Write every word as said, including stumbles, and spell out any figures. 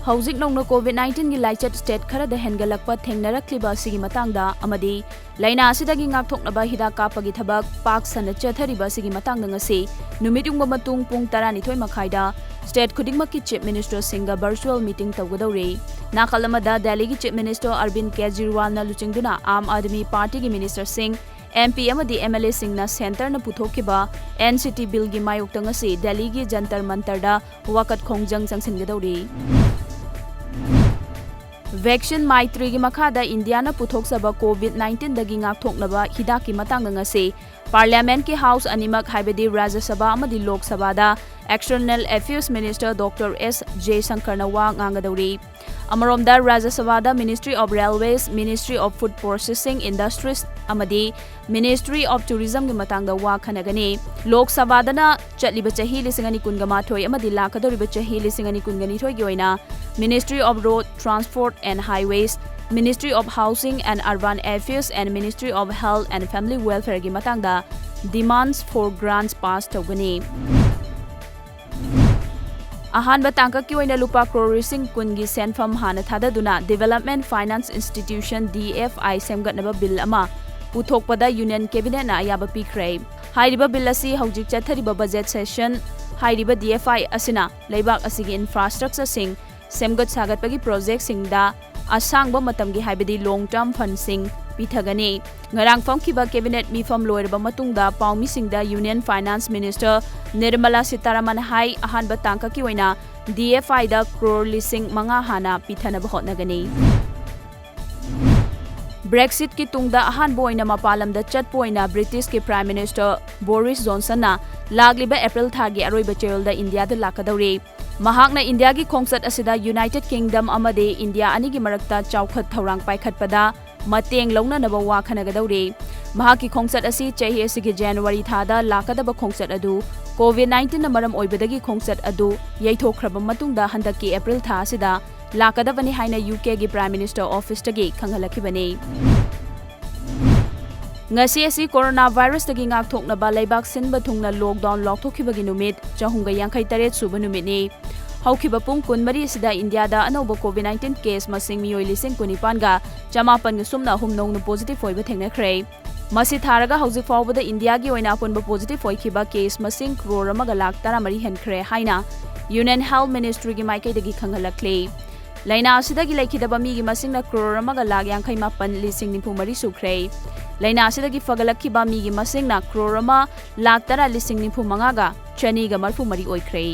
ꯍꯧꯖꯤꯛ ꯅꯧꯅ COVID nineteen ꯒꯤ ꯂꯥꯏꯆꯠ state ꯈꯔꯗ ꯍꯦꯟꯒꯠꯂꯛꯄ ꯊꯦꯡꯅꯔꯛꯂꯤꯕ ꯑꯁꯤꯒꯤ ꯃꯇꯥꯡꯗ ꯑꯃꯗꯤ ꯂꯥꯏꯅꯥ ꯑꯁꯤꯗꯒꯤ ꯉꯥꯛꯊꯣꯛꯅꯕ ꯍꯤꯗꯥꯛ ꯀꯥꯞꯄꯒꯤ ꯊꯕꯛ ꯄꯥꯛ ꯁꯟꯅ ꯆꯠꯊꯔꯤꯕ ꯑꯁꯤꯒꯤ ꯃꯇꯥꯡꯗ ꯉꯁꯤ ꯅꯨꯃꯤꯠ ꯌꯨꯡꯕ ꯃꯇꯨꯡ ꯄꯨꯡ ꯇꯔꯥꯅꯤꯊꯣꯏ ꯃꯈꯥꯏꯗ state ꯈꯨꯗꯤꯡꯃꯛꯀꯤ Chief Minister ꯁꯤꯡꯒ virtual meeting ꯇꯧꯒꯗꯧꯔꯤ꯫ ꯅꯥꯀꯜ ꯑꯃꯗ ꯗꯦꯜꯂꯤꯒꯤ Chief Minister ꯑꯔꯕꯤꯟꯗ ꯀꯦꯖꯔꯤꯋꯥꯜꯅ ꯂꯨꯆꯤꯡꯗꯨꯅ ꯑꯥꯝ ꯑꯥꯗꯃꯤ ꯄꯥꯔꯇꯤꯒꯤ minister ꯁꯤꯡ, MP ꯑꯃꯗꯤ MLA ꯁꯤꯡꯅ centre ꯅ ꯄꯨꯊꯣꯛꯈꯤꯕ NCT bill ꯒꯤ ꯃꯥꯌꯣꯛꯇ ꯉꯁꯤ ꯗꯦꯜꯂꯤꯒꯤ ꯖꯟꯇꯔ ꯃꯟꯇꯔꯗ ꯋꯥꯀꯠ ꯈꯣꯡꯖꯪ ꯆꯪꯁꯤꯟꯒꯗꯧꯔꯤ꯫ Vaccine Maitri ꯒꯤ ꯃꯈꯥꯗ ꯏꯟꯗꯤꯌꯥꯅ ꯄꯨꯊꯣꯛꯆꯕ COVID nineteen ꯗꯒꯤ ꯉꯥꯛꯊꯣꯛꯅꯕ ꯍꯤꯗꯥꯛꯀꯤ ꯃꯇꯥꯡꯗ ꯉꯁꯤ Parliament ꯀꯤ House ꯑꯅꯤꯃꯛ, ꯍꯥꯏꯕꯗꯤ ꯔꯥꯖ꯭ꯌ ꯁꯚꯥ ꯑꯃꯗꯤ ꯂꯣꯛ ꯁꯚꯥꯗ External Affairs Minister Doctor S ꯖꯌꯁꯪꯀꯔꯅ ꯋꯥ ꯉꯥꯡꯒꯗꯧꯔꯤ꯫ ꯑꯃꯔꯣꯝꯗ, ꯔꯥꯖ꯭ꯌ ꯁꯚꯥꯗ Ministry of Railways, Ministry of Food Processing Industries ꯑꯃꯗꯤ Ministry of Tourism ꯒꯤ ꯃꯇꯥꯡꯗ ꯋꯥ ꯈꯟꯅꯒꯅꯤ꯫ ꯂꯣꯛ ꯁꯚꯥꯗꯅ ꯆꯠꯂꯤꯕ ꯆꯍꯤ ꯂꯤꯁꯤꯡ ꯑꯅꯤ ꯀꯨꯟꯒ ꯃꯥꯊꯣꯏ ꯑꯃꯗꯤ ꯂꯥꯛꯀꯗꯧꯔꯤꯕ ꯆꯍꯤ ꯂꯤꯁꯤꯡ ꯑꯅꯤ ꯀꯨꯟꯒ ꯅꯤꯊꯣꯏꯒꯤ ꯑꯣꯏꯅ Ministry of Road Transport and Highways, Ministry of Housing and Urban Affairs and Ministry of Health and Family Welfare ꯒꯤ ꯃꯇꯥꯡꯗ demands for grants pass ꯇꯧꯒꯅꯤ꯫ ꯑꯍꯥꯟꯕ ꯇꯥꯡꯀꯛꯀꯤ ꯑꯣꯏꯅ ꯂꯨꯄꯥ ꯀ꯭ꯔꯣꯔ ꯂꯤꯁꯤꯡ ꯀꯨꯟꯒꯤ ꯁꯦꯟꯐꯝ ꯍꯥꯟꯅ ꯊꯥꯗꯗꯨꯅ Development Finance Institution, DFI, ꯁꯦꯝꯒꯠꯅꯕ bill ꯑꯃ ꯄꯨꯊꯣꯛꯄꯗ Union Cabinet ꯅ ꯑꯌꯥꯕ ꯄꯤꯈ꯭ꯔꯦ꯫ ꯍꯥꯏꯔꯤꯕ bill ꯑꯁꯤ ꯍꯧꯖꯤꯛ ꯆꯠꯊꯔꯤꯕ budget session, ꯍꯥꯏꯔꯤꯕ DFI ꯑꯁꯤꯅ ꯂꯩꯕꯥꯛ ꯑꯁꯤꯒꯤ infrastructure ꯁꯤꯡ ꯁꯦꯝꯒꯠ ꯁꯥꯒꯠꯄꯒꯤ project ꯁꯤꯡꯗ ꯑꯁꯥꯡꯕ ꯃꯇꯝꯒꯤ, ꯍꯥꯏꯕꯗꯤ long term fund ꯁꯤꯡ ꯄꯤꯊꯒꯅꯤ꯫ ꯉꯔꯥꯡ ꯐꯝꯈꯤꯕ Cabinet ꯃꯤꯐꯝ ꯂꯣꯏꯔꯕ ꯃꯇꯨꯡꯗ ꯄꯥꯎꯃꯤꯁꯤꯡꯗ Union Finance Minister Nirmala Sitharaman ꯍꯥꯏ, ꯑꯍꯥꯟꯕ ꯇꯥꯡꯀꯛꯀꯤ ꯑꯣꯏꯅ DFI ꯗ ꯀ꯭ꯔꯣꯔ ꯂꯤꯁꯤꯡ ꯃꯉꯥ ꯍꯥꯟꯅ ꯄꯤꯊꯅꯕ ꯍꯣꯠꯅꯒꯅꯤ꯫ Brexit ꯀꯤ ꯇꯨꯡꯗ ꯑꯍꯥꯟꯕ ꯑꯣꯏꯅ ꯃꯄꯥꯟ ꯂꯝꯗ ꯆꯠꯄ ꯑꯣꯏꯅ British ꯀꯤ Prime Minister ꯕꯣꯔꯤꯁ ꯖꯣꯟꯁꯟꯅ ꯂꯥꯛꯂꯤꯕ ꯑꯦꯄ꯭ꯔꯤꯜ ꯊꯥꯒꯤ ꯑꯔꯣꯏꯕ ꯆꯌꯣꯜꯗ ꯏꯟꯗꯤꯌꯥꯗ ꯂꯥꯛꯀꯗꯧꯔꯤ꯫ ꯃꯍꯥꯛꯅ ꯏꯟꯗꯤꯌꯥꯒꯤ ꯈꯣꯡꯆꯠ ꯑꯁꯤꯗ United Kingdom ꯑꯃꯗꯤ ꯏꯟꯗꯤꯌꯥ ꯑꯅꯤꯒꯤ ꯃꯔꯛꯇ ꯆꯥꯎꯈꯠ ꯊꯧꯔꯥꯡ ꯄꯥꯏꯈꯠꯄꯗ ꯃꯇꯦꯡ ꯂꯧꯅꯅꯕ ꯋꯥ ꯈꯟꯅꯒꯗꯧꯔꯤ꯫ ꯃꯍꯥꯛꯀꯤ ꯈꯣꯡꯆꯠ ꯑꯁꯤ ꯆꯍꯤ ꯑꯁꯤꯒꯤ ꯖꯅꯋꯥꯔꯤ ꯊꯥꯗ ꯂꯥꯛꯀꯗꯕ ꯈꯣꯡꯆꯠ ꯑꯗꯨ COVID nineteen ꯅ ꯃꯔꯝ ꯑꯣꯏꯕꯗꯒꯤ ꯈꯣꯡꯆꯠ ꯑꯗꯨ ꯌꯩꯊꯣꯛꯈ꯭ꯔꯕ ꯃꯇꯨꯡꯗ ꯍꯟꯗꯛꯀꯤ ꯑꯦꯄ꯭ꯔꯤꯜ ꯊꯥ ꯑꯁꯤꯗ ꯂꯥꯛꯀꯗꯕꯅꯤ ꯍꯥꯏꯅ UK ꯒꯤ Prime Minister Office ꯇꯒꯤ ꯈꯪꯍꯜꯂꯛꯈꯤꯕꯅꯤ꯫ ꯉꯁꯤ ꯑꯁꯤ ꯀꯣꯔꯣꯅꯥ ꯚꯥꯏꯔꯁꯇꯒꯤ ꯉꯥꯛꯊꯣꯛꯅꯕ ꯂꯩꯕꯥꯛ ꯁꯤꯟꯕ ꯊꯨꯡꯅ lockdown ꯂꯥꯎꯊꯣꯛꯈꯤꯕꯒꯤ ꯅꯨꯃꯤꯠ ꯆꯍꯨꯝꯒ ꯌꯥꯡꯈꯩ ꯇꯔꯦꯠ ꯁꯨꯕ ꯅꯨꯃꯤꯠꯅꯤ꯫ ꯍꯧꯈꯤꯕ ꯄꯨꯡ ꯀꯨꯟꯃꯔꯤ ꯑꯁꯤꯗ ꯏꯟꯗꯤꯌꯥꯗ ꯑꯅꯧꯕ COVID nineteen case ꯃꯁꯤꯡ ꯃꯤꯑꯣꯏ ꯂꯤꯁꯤꯡ ꯀꯨꯟꯅꯤꯄꯥꯟꯒ ꯆꯃꯥꯄꯟꯒ ꯁꯨꯞꯅ ꯑꯍꯨꯝ ꯅꯧꯅ positive ꯑꯣꯏꯕ ꯊꯦꯡꯅꯈ꯭ꯔꯦ꯫ ꯃꯁꯤ ꯊꯥꯔꯒ ꯍꯧꯖꯤꯛ ꯐꯥꯎꯕꯗ ꯏꯟꯗꯤꯌꯥꯒꯤ ꯑꯣꯏꯅ ꯑꯄꯨꯟꯕ positive ꯑꯣꯏꯈꯤꯕ case ꯃꯁꯤꯡ ꯀ꯭ꯔꯣꯔ ꯑꯃꯒ ꯂꯥꯈ ꯇꯔꯥꯃꯔꯤ ꯍꯦꯟꯈ꯭ꯔꯦ ꯍꯥꯏꯅ Union Health Ministryꯒꯤ ꯃꯥꯏꯀꯩꯗꯒꯤ ꯈꯪꯍꯜꯂꯛꯂꯤ꯫ ꯂꯥꯏꯅꯥ ꯑꯁꯤꯗꯒꯤ ꯂꯩꯈꯤꯗꯕ ꯃꯤꯒꯤ ꯃꯁꯤꯡꯅ ꯀ꯭ꯔꯣꯔ ꯑꯃꯒ ꯂꯥꯈ ꯌꯥꯡꯈꯩ ꯃꯥꯄꯟ ꯂꯤꯁꯤꯡ ꯅꯤꯐꯨ ꯃꯔꯤ ꯁꯨꯈ꯭ꯔꯦ꯫ ꯂꯥꯏꯅꯥ ꯑꯁꯤꯗꯒꯤ ꯐꯒꯠꯂꯛꯈꯤꯕ ꯃꯤꯒꯤ ꯃꯁꯤꯡꯅ ꯀ꯭ꯔꯣꯔ ꯑꯃ ꯂꯥꯈ ꯇꯔꯥ ꯂꯤꯁꯤꯡ ꯅꯤꯐꯨ ꯃꯉꯥꯒ ꯆꯅꯤꯒ ꯃꯔꯤꯐꯨ ꯃꯔꯤ ꯑꯣꯏꯈ꯭ꯔꯦ꯫